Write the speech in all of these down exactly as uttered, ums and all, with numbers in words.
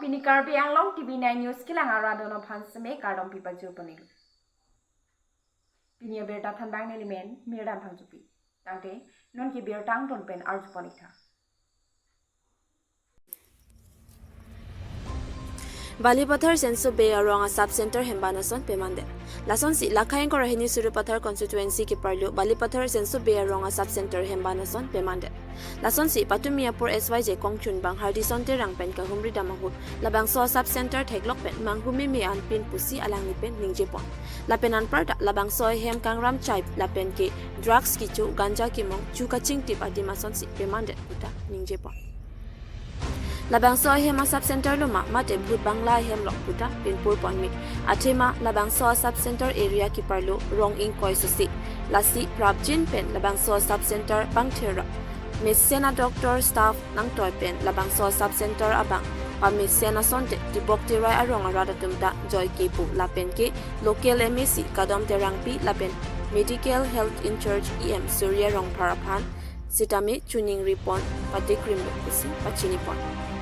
Pini Karbi Anglong T V nine News kelang arat atum aphan seme kardom pipajur ponlo. Pini abirta thanbang neli men Mirdan Phangchopi. Tangte non ke birta angton pen arju pon-ik tha. Balipathar Senso Bey arong a sub center hemban ason pemandet. Lasonsi Lakha ingkoi ra hini Sarupathar constituency keparlo Balipathar Senso Bey arong a sub center hemban ason pemandet. Lasonsi patumi apor S Y J kongchunbang Hardison Terang pen kahumri dam ahut labangso a sub center theklok pen manghumeme anpin pusi alangli pen ningje pon. Lapen anparta labangso ahem kangram chai lapen ke drugs kecho, ganja kemong, chu kachingtip adim asonsi pemandet puta ningje pon. Labangso ahem a sub center lo ma mate bhut bangla ahem lo puta pinpur ponmi. Athema labangso a sub center area keparlo rong ingkoi susi. Lasi prapjin pen labangso a sub center pangthir ra mesen a doctor staff nangtoi pen labangso a sub center abang pamesen asonte tibok tirai arong arat atum ta joike pu lapen ke local M A C Kadom Terangpi lapen medical health in charge E M Surya Rongphar aphan sitame chuningri pon patikrimlo pusi pachini pon.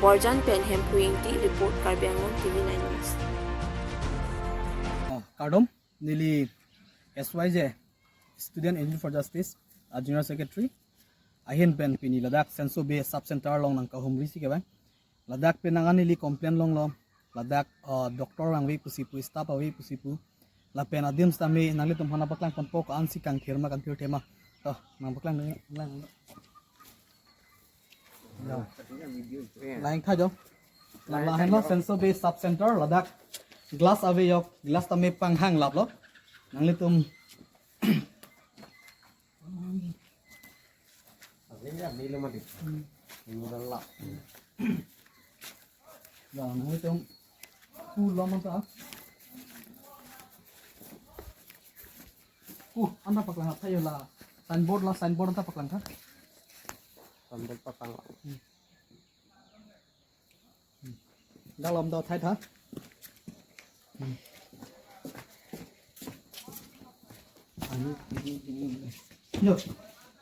Borjan pen Hemphu Ingti report, Karbi Anglong T V nine News. Ah, kardom, neli S Y J, Student Union for Justice, a General Secretary. Ahin pen pini ladak Senso Bey Sub Center along nangkahumri si kevang. Ladak penang an neli complain longlo. Ladak, uh, doctor ave pusi pu, staff ave pusi pu. Lapen adim sitame nanglitum aphan nangpaklang ponpo, ko-ansi kangthir ma kangthir tema. To, nangpaklang dong, lang. Ya. Lang tha jo. Lang lahenlo Senso Bey Sub Center ladak glass ave jo, glass tame panghang laplo. Nanglitum Ya, nanglitum pu lom anta. Pu anta paklang tha jo la. Signboard la, signboard anta paklang tha. Signboard paklang la. Hmm. Hmm. Dak lom do thai tha. Hmm. Yo.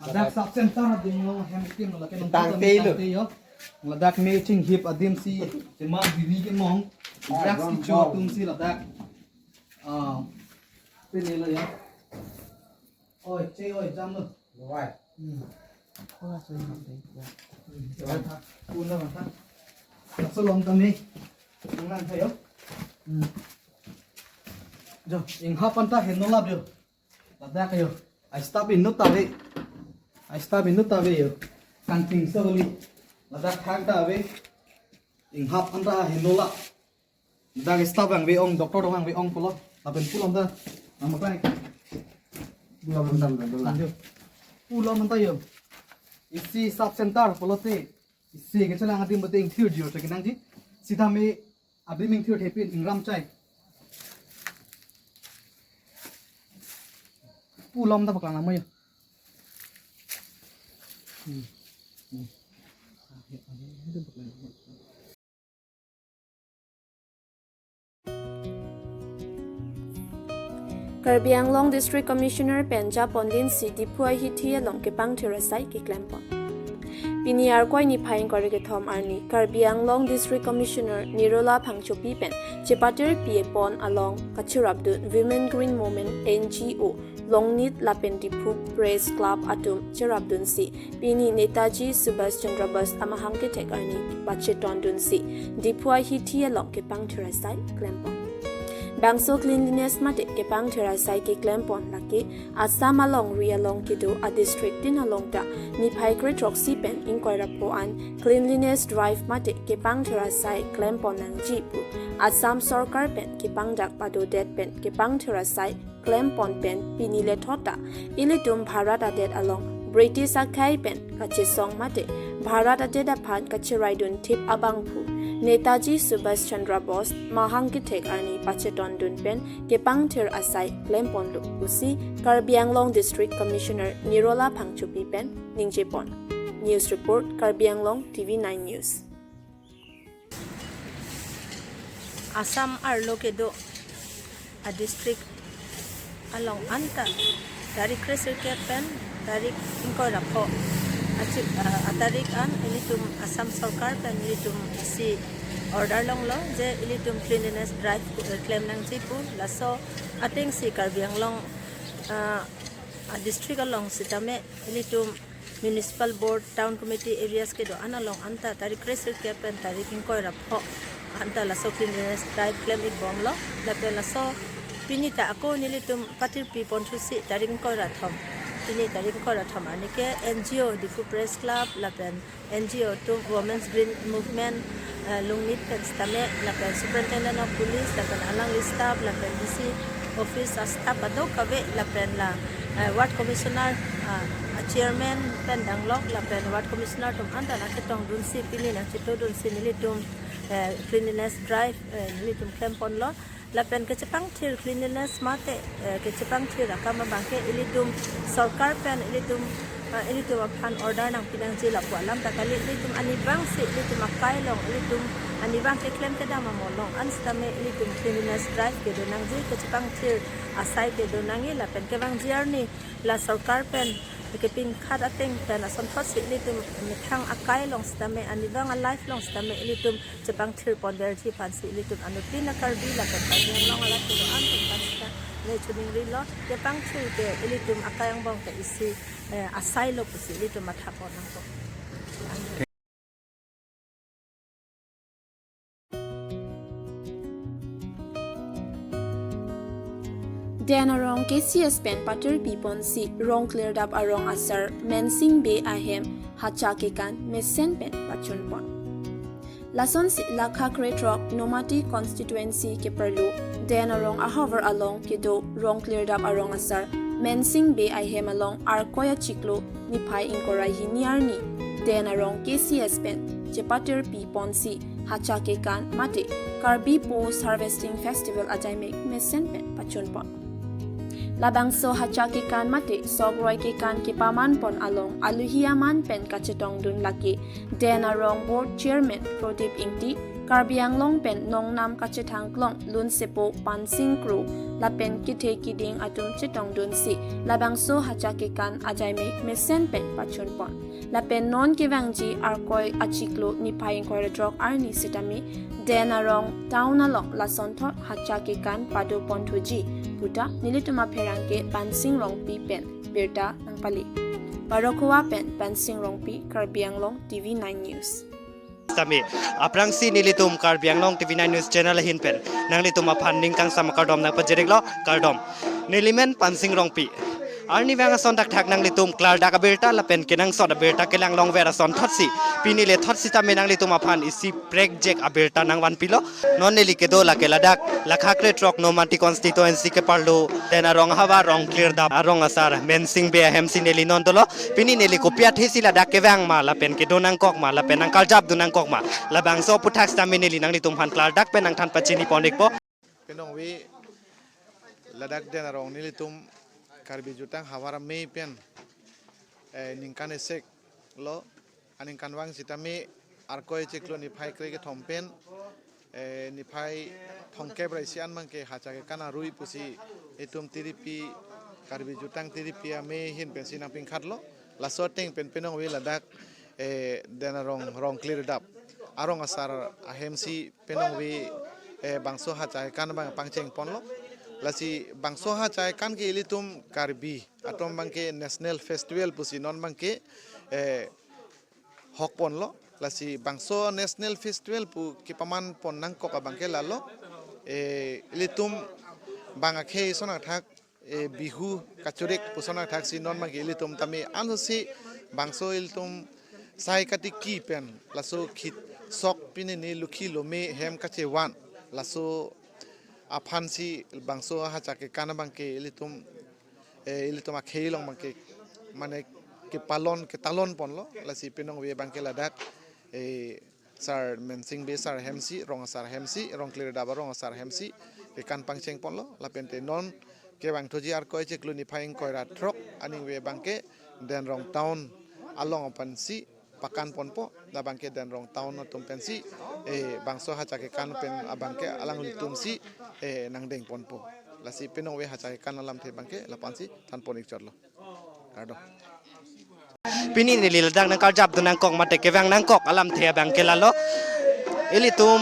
Ladak sub center adim along hem kim ladak ke nong tangte lo. Tangte yo. Ladak me chinghip adim si tema biri kemong. Ah, ladak si bom, cho bom. Atum si ladak. Ah. Pini lo ya. Oi, che oi, jam lo. Lo ai. Hmm. Ora so yang dei. Ya. Hmm. Pu na ta. Laso along tame. Nang nang tha jo. Hmm. Jo, inghap anta heno lap jo. Ladak jo. Ai staff inut ta ave. Ai staff inut ta ave jo. Kangting so li. Ladak thang ta ave. Inghap anta heno lap. Dak staff vangve ong, doctor vangve ong pulo. Lapen pu lom ta. Nang makai. Pu lom ta, pu lom ta. Pu lom ta jo. Isi sub center pulote. Isi kechelang adim bete ingthir jo chekinang ji. Sitame adim ingthir thepin ingram chai. Pu lom ta paklang amo jo. Hmm. Hmm. Karbi Anglong District Commissioner pen japon din si Diphu ahithi along kepangthir asai keklem pon. Pini Arkoi niphai ingkoi ra kethom arni Karbi Anglong District Commissioner Nirola Phangchopi pen chepatir pipon along kachirapdun Women Green Movement N G O Longnit lapen Diphu Press Club atum chirapdunsi pini Netaji Subhash Chandra Bose amahang kethek arni pachetondunsi Diphu ahithi along kepangthir asai klem pon. Bangso cleanliness mate kepangthir asai keklem pon lake Assam alongri along kedo a district tin along ta niphai kre throksi pen ingkoi ra pho an cleanliness drive mate kepangthir asai klem pon nangji pu Assam sorkar pen kepangdak padodet pen kepangthir asai klem pon pen pini lethot ta ilitum Bharat adet along British akhei pen kachesong mate Bharat adet aphan kacheraidun thip abangphu Netaji Subhash Chandra Bose mahang kethek arni pachetondun pen kepangthir asai klem ponlo pusi Karbi Anglong District Commissioner Nirola Phangchopi pen ningje pon. News report, Karbi Anglong T V nine News. Assam arlo kedo a district along anta tarik kre sirkep pen tarik ingkoi ra pho achik, ah, atarik an ilitum Assam sorkar pen ilitum isi order longlo je ilitum cleanliness drive, eh, klem nangji pu. Laso atengsi Karbi Anglong, ah, a district along sitame ilitum municipal board, town committee areas kedo-an along anta tarik kre-sirkep pen tarik ingkoi ra pho anta laso cleanliness drive klem-ik bomlo. Lapen laso pini ta ako nelitum patirpi ponthusi tarik ingkoi ra thom, pini tarik ingkoi ra thom arni ke N G O, Diphu Press Club, lapen N G O atum, Women's Green Movement, eh, Lungnit pen sitame, lapen Superintendent of Police, lapen alangli staff, lapen D C office a staff kadokave, lapen la, eh, Ward Commissioner, ah, a chairman pen danglok, lapen Ward Commissioner atum anta nangchetongdunsi, pini nangchetongdunsi nelitum, eh, cleanliness drive, eh, nelitum klem ponlo. Lapen kachepangthir cleanliness mate, eh, kachepangthir akam abangke ilitum sorkar pen ilitum, eh, ilitum aphan order nangpi nangji lapu alam ta kali. Ilitum arnivangsi ilitum akai along, ilitum arnivang keklem kedam amo along an sitame ilitum cleanliness drive kedo nangji, kachepangthir asai kedo nangji. Lapen kevangji arni la sorkar pen kepinkhat ateng pen asonthotsi ilitum methang akai along sitame, arnivang a life along sitame ilitum chepangthir ponverji aphansi ilitum anuttin a Karbi lapen Karbi Anglong arat kedo-an atum aphan sita ne choningrilo, kepangthir ke ilitum akai angbong ke isi, eh, asailo pusi ilitum matha pon nangkok. Den arong K C S pen patirpi ponsi rong klirdap arong asar Mensing Bey ahem hacha kekan mesen pen pachun pon. Lasonsi lakha krethrok Nomati constituency keparlo Den arong ahavar along kedo rong klirdap arong asar Mensing Bey ahem along Arkoi achiklo niphai ingkoi ra hini arni Den arong K C S pen chepatirpi ponsi hacha kekan mate Karbi Post Harvesting Festival ajaimek mesen pen pachun pon. Labangso hacha kekan mate sokroi kekan kepaman pon along aluhi aman pen kachetongdun lake Den arong Board Chairman Prodip Ingti, Karbi Anglong pen nongnam kachethangklong lunsepo Pansing Kro, lapen kethe kiding atum chetongdunsi labangso hacha kekan ajaimek mesen pen pachun pon. Lapen non kevangji Arkoi achiklo niphai ingkoi ra throk arni sitame Den arong town along lasonthot hacha kekan pado ponthuji puta nelitum apherangke Pansing Rongpi pen birta nangpale. Barokhua pen Pansing Rongpi, Karbi Anglong T V nine News. Tame, aphrangsi nelitum Karbi Anglong T V nine News channel ahin pen nanglitum aphan ning kangsam akardom nangpajir-iklo, kardom. Nelimen Pansing Rongpi. Arnivang ason thakthak nanglitum klardak abirta lapen kenangsot abirta kelang longver asonthotsi, pini le thot sitame nanglitum aphan isi prekjek abirta nangvanpilo. Non neli kedo lake ladak lakha krethrok Nomati constituency keparlo Den arong ahavar rong klirdap arong asar Mensing Bey ahemsi neli non dolo. Pini neli kopi athesi ladak kevang ma lapen kedo nangkok ma lapen nangkarjapdun nangkok ma, labangso aputhak sitame neli nanglitum aphan klardak pen nangthan pachini pon-ikpo. Penang ave ladak Den arong nelitum Karbi Jutang Havar Amei pen, eh, ningkan isi-iklo, aningkanvang sitame Arkoi achiklo niphai kre kethom pen, eh, niphai thomkep ra isi an abangke hacha kekan arui pusi itum tiripi, Karbi Jutang tiripi amei ahin pensi nangpinkhatlo. Laso ateng pen penang ave ladak, eh, Den arong rong klirdap arong asar ahemsi penang ave, eh, bangso hacha kekan abang pangcheng ponlo. Lasi bangso hacha kekan ke ilitum Karbi atum abangke national festival pusi non abangke, eh, hok ponlo. Lasi bangso national festival pu kepaman pon nangkok abangke lalo, eh, ilitum bang akhei ason athak, eh, Bihu kachorek pu ason athaksi non abangke ilitum tame ansi bangso ilitum sai katiki pen laso khit sok pini ni lukhi lome hem kachevan laso aphansi bangso hacha kekan abangke ilitum, eh, ilitum akhei along abangke mane kepalon ketalon ponlo. Lasi penang ave abangke ladak, eh, Sar Mensing Bey sar ahemsi, rong asar ahemsi, rong klirdap arong asar ahemsi kekan pangcheng ponlo. Lapente non kevangthuji Arkoi achiklo niphai ingkoi ra throk aning ave abangke Den arong town along aphansi pakan ponpo, labangke Den arong town atum pensi, eh, bangso hacha kekan pen abangke alanglitumsi, eh, nangdeng ponpo. Lasi penang ave hacha kekan alamthe abangke lapu-ansi than pon-ik chotlo. Kardom. Pini neli ladak nangkarjapdun nangkok mate kevang nangkok alamthe abangke lalo. Ilitum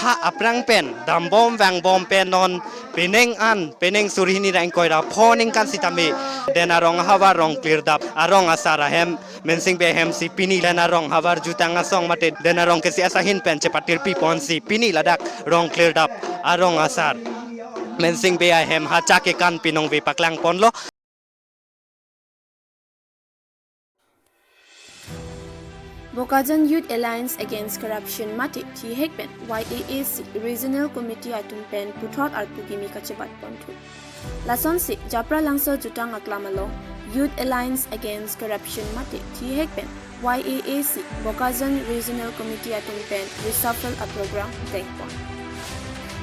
Ha aphrang pen dambom vangbom pen non penang an penang suri hini ra ingkoi ra pho ningkan sitame Den Arong ahavar Rongklirdap arong asar ahem Mensing Bey ahem si pini Den Arong ahavar jutang asong mate Den Arong kesi asahin pen chepatirpi ponsi pini ladak Rongklirdap arong asar Mensing Bey ahem ha chak kekan pinong ve paklang ponlo. Bokajan Youth Alliance Against Corruption mate thihek pen Y A A C Regional Committee atum pen puthot arpu kimi kachebat ponthu. Lasonsi Japralangso jutang aklam along Youth Alliance Against Corruption mate thihek pen Y A A C Bokajan Regional Committee atum pen reshuffle a program dengpon.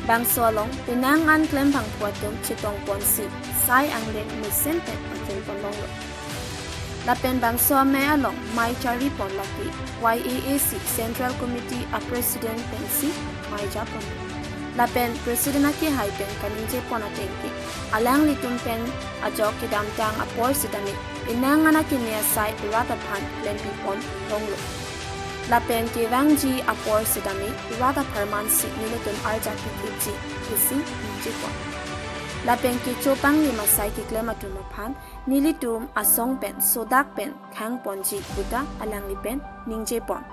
Bangso along penang an klem bangphu atum chetong ponsi sai angdeng mesen pen pachun ponlonglo. Lapen bangso amei along mei charli pon lake Y A A C Central Committee a President pensi mei japon. Lapen President akehai pen kaningje pon ateng ke alanglitum pen ajok kedamtang apor sitame penang an akeme asai rat aphan klempi ponlonglo. Lapen kevangji apor sitame rat apharman si nelitum arjap pithipji pusi ningje pon. Lapen kecho panglim asai keklem atum aphan nelitum asong pen sodak pen khang ponji puta alangli pen ningje pon.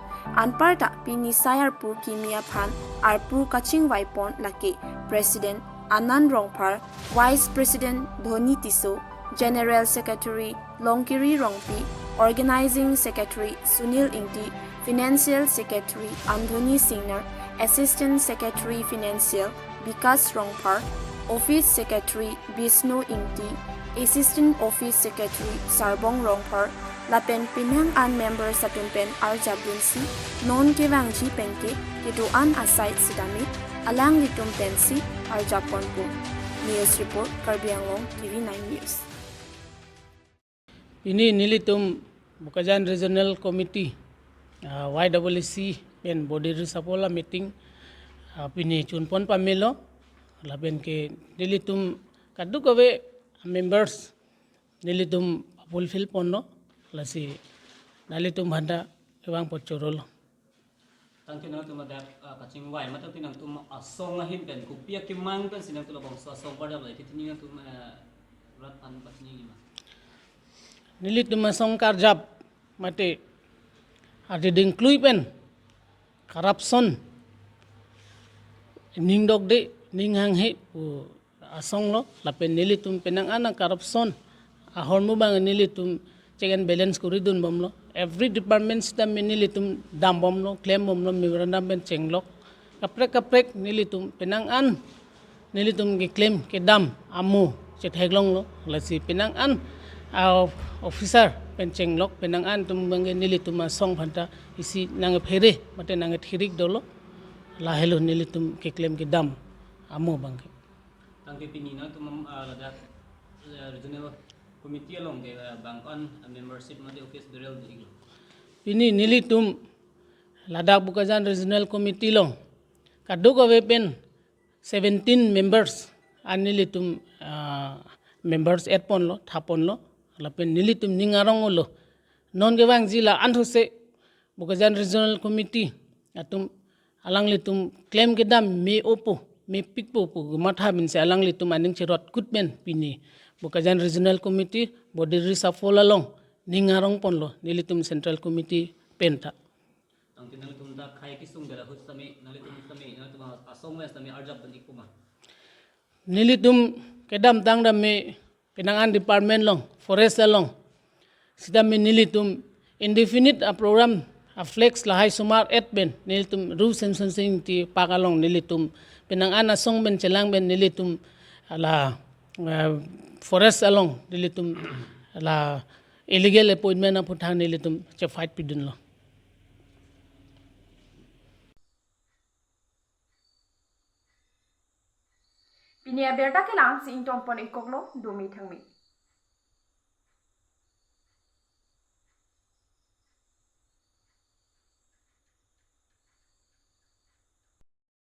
Anparta pini sai arpu kimi aphan arpu kachingvai pon lake President Anand Rongphar, Vice President Dhoni Tisso, General Secretary Longkiri Rongpi, Organizing Secretary Sunil Ingti, Financial Secretary Anthony Singnar, Assistant Secretary Financial Bikas Rongphar, Office Secretary Bishnu Ingti, Assistant Office Secretary Sarbong Rongphar, lapen penang an members atum pen arjap dunsi non kevangji pen ke kedo-an asai sitame alanglitum pensi arjap ponpo. News report, Karbi Anglong T V nine News. Pini nelitum Bokajan Regional Committee, ah, Y A A C pen body reshuffle a meeting, ah, pini chunpon pamelo, lapen ke nelitum kadokave members nelitum fulfill ponlo, lasi nelitum aphanta kevang pochorolo. Tangte nangtum ladak, ah, kachingvai matang te nangtum asong ahin pen kopi akemang pensi nangtum labangso asong karjap lai titi nangtum, eh, rat aphan pachini lima. Nelitum asong karjap mate adi dingklui pen corruption, ning dokde, ning hanghe pu asong lo, lapen nelitum penang an corruption ahormu abang nelitum check and balance kori dunbomlo. Every department sitame nelitum dambomlo, klembomlo, memorandum pen chenglok. Kaprek kaprek nelitum penang an nelitum keklem kedam amo chetheklonglo. Lasi penang an, ah, officer pen chenglok, penang an atum abangke nelitum asong aphanta isi nangphere mate nangthirik dolo. Lahelo nelitum keklem kedam amo abangke. Tangte pini nangtum, ah, ladak, eh, Regional Committee along ke, eh, bang ko-an, ah, membership mate office bearer do-iklo? Pini nelitum ladak Bokajan Regional Committee along kadokave pen seventeen members an nelitum, ah, members add ponlo, thaponlo, lapen nelitum ning arong-olo. Non kevangji la-an those Bokajan Regional Committee atum alanglitum klem kedam me-opo, mepikpo pu kematha pensi alanglitum aning cherot kut pen pini Bokajan Regional Committee body reshuffle along ning arong ponlo nelitum Central Committee penta. Tangte nangtum ta khei kesung dela ahut sitame, nanglitum sitame, nangtum asong pen sitame arjap dun-ikpo ma? Nelitum kedamtang tame penang an department along, forest along sitame nelitum indefinite a program a flex lahai osomar add pen nelitum Ru Semsonsing Ingti Park along nelitum penang an asong pen chelang pen nelitum la, eh, forest along nelitum la illegal appointment aphuthak nelitum chefight pidunlo. Pini abirta ke la-ansi ingtonpon-ikkoklo, dome thangme.